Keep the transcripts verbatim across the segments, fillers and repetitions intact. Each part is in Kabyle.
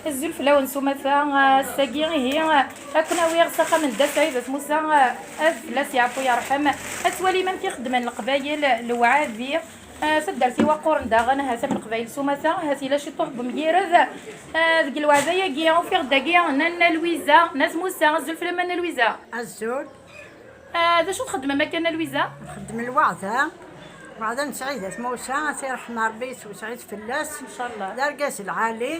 Azul fell-awen s umata, ass-agi ihi, ad ken-awiɣ s axxam n Dda Sɛid At Musa, ad fell-as yeɛfu yerḥem. Ad twalim amek i xeddmen Leqbayel lewɛadi. Taddart-iw aquren daɣen, ha-t-am Leqbayel s umata, ha-t ila ciṭuḥ n umgired. Deg lweɛda-agi, ufiɣ-d dagi Nanna Lwiza n At Musa. Azul fell-am a Nna Lwiza. Azul. D acu txeddmem akka a Nna Lwiza? Nxeddem lweɛda, lweɛda n Sɛid At Musa, ad t-iṛḥem Ṛebbi, yeswesɛit fell-as. Ncallah. D argaz lɛali.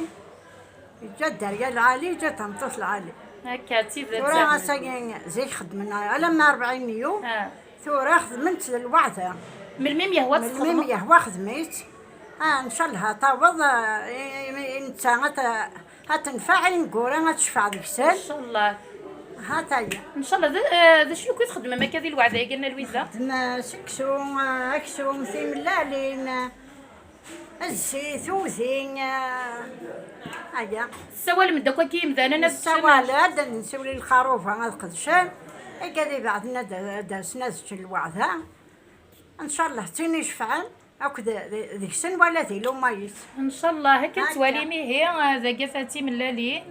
Yeǧǧa dderya lɛali, yeǧǧa tameṭṭut lɛali. Akka, d tidet. Tura ass-agi, zik xeddmen alamma rebɛin yum. Tura xedmen-tt d lweɛda. Melmi m-yehwa ad txedmem? Melmi m-yehwa xedmen-tt. Ncallah ad taweḍ, i, i, i netta ad t-, ad tenfeɛ ineggura, ad tecfeɛ deg-sen. Ncallah. Ha-t-aya. Ncallah, d, d acu akk i txedmem akka di lweɛda-agi a Nna Lwiza? Xeddem seksu, aksum, timellalin. Zzit, udi, aya. Tessawalem-d akk akka i yimdanen ad ččen? Nessawal-d, ad nsiwel i lxaruba ad qedcen, akka ad ibeɛden ad, ad d-asen ad ččen lweɛda. Ncallah d tin icefɛen akk d, d, deg-sen wala di lumayis. Ncallah, akka ad twalim ihi, dagi ata timellalin.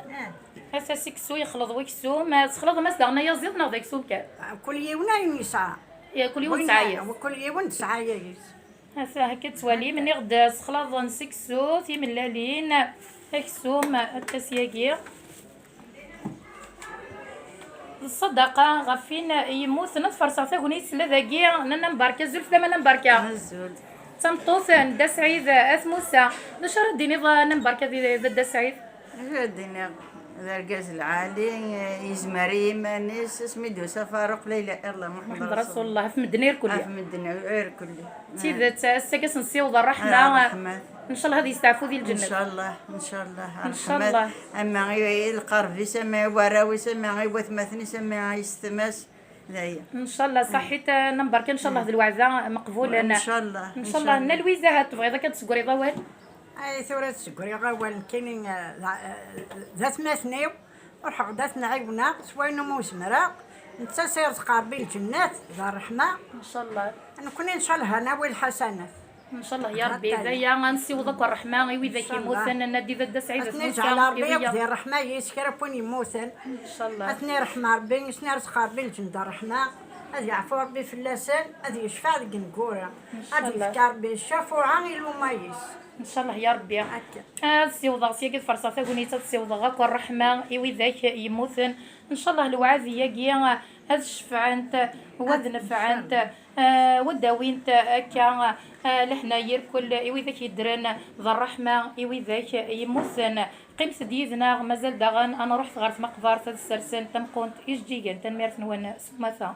Ata seksu yexleḍ weksum, tesxelḍem-as daɣen ayaziḍ neɣ d aksum kan? Kul yiwen ayen yesɛa. Kul yiwen tesɛa-yas. Kul yiwen tesɛa-yas. Ata akka ttwalim, nniɣ-d sexlaḍen seksu, timellalin, aksum, atas-yagi. D ṣṣadaqa ɣef win yemmuten. Ad farṣeɣ tagnit tella dagi, Nanna Mbarka. Azul fell-am a Nanna Mbarka. Azul. D tameṭṭut n Dda Sɛid At Musa. D acu ara d-tiniḍ a Nanna Mbarka di, di Dda Sɛid? Acu ad d-iniɣ? D argaz lɛali, yezmer i yiman-is, asmi d-yusa Faruq, la ilaha illallah, Muḥemmed Rasulullah. Ɣef medden irkelli. Ɣef medden irkelli. D tidet, ass-agi ad s-nessiweḍ ṛṛeḥma. Ncallah ad yesteɛfu di lǧennet. Ncallah, ncallah. Ncallah. Ama i, i lqerb-is, ama i warraw-is, ama i watmaten-is, ama i yessetma-s. D aya. Ncallah, ṣaḥit, a Nanna Mbarka, ncallah d lweɛda meqbulen. Ncallah, ncallah. Nna Lwiza, ha tebɣiḍ akka ad d-tsegriḍ awal? Ay, tura ad d-segriɣ awal, nekkini, eh, d, eh, d atmaten-iw, ruḥeɣ-d ad ten-ɛiwneɣ s wayen umi zemreɣ, nettat i irezq Ṛebbi lǧennet d ṛṛeḥma. Ncallah. Nekkni ncallah ad nawi lḥasanat. Ncallah ya Ṛebbi, d aya, ad nessiweḍ akk ṛṛeḥma i widak yemmuten, ad nadi d Dda Sɛid At Musa, i wiyak. Ad ten-iǧɛel Ṛebbi akk di ṛṛeḥma-is, kra n win yemmuten. Ncallah. Ad ten-iṛeḥm Ṛebbi, ad ten-irezq Ṛebbi lǧennet d ṛṛeḥma, ad yeɛfu Ṛebbi fell-asen, ad yecfeɛ deg ineggura. Ad yefk Ṛebbi ccafuɛa i luma-is. Ncallah ya Ṛebbi. Akka. Ad ssiwḍeɣ syagi, ad farṣeɣ tagnit, ad ssiwḍeɣ akk ṛṛeḥma i widak yemmuten. Ncallah lewɛadi-yagi ad cefɛent, u ad nefɛent, u ad d-awint akka, eh, leḥnaya irkelli i widak yeddren, d ṛṛeḥma i widak yemmuten. Qqimet-d yid-neɣ, mazal daɣen ad nruḥ ɣer tmeqbert ad ssersen tamqunt ijeǧǧigen. Tanemmirt-nwen s umata.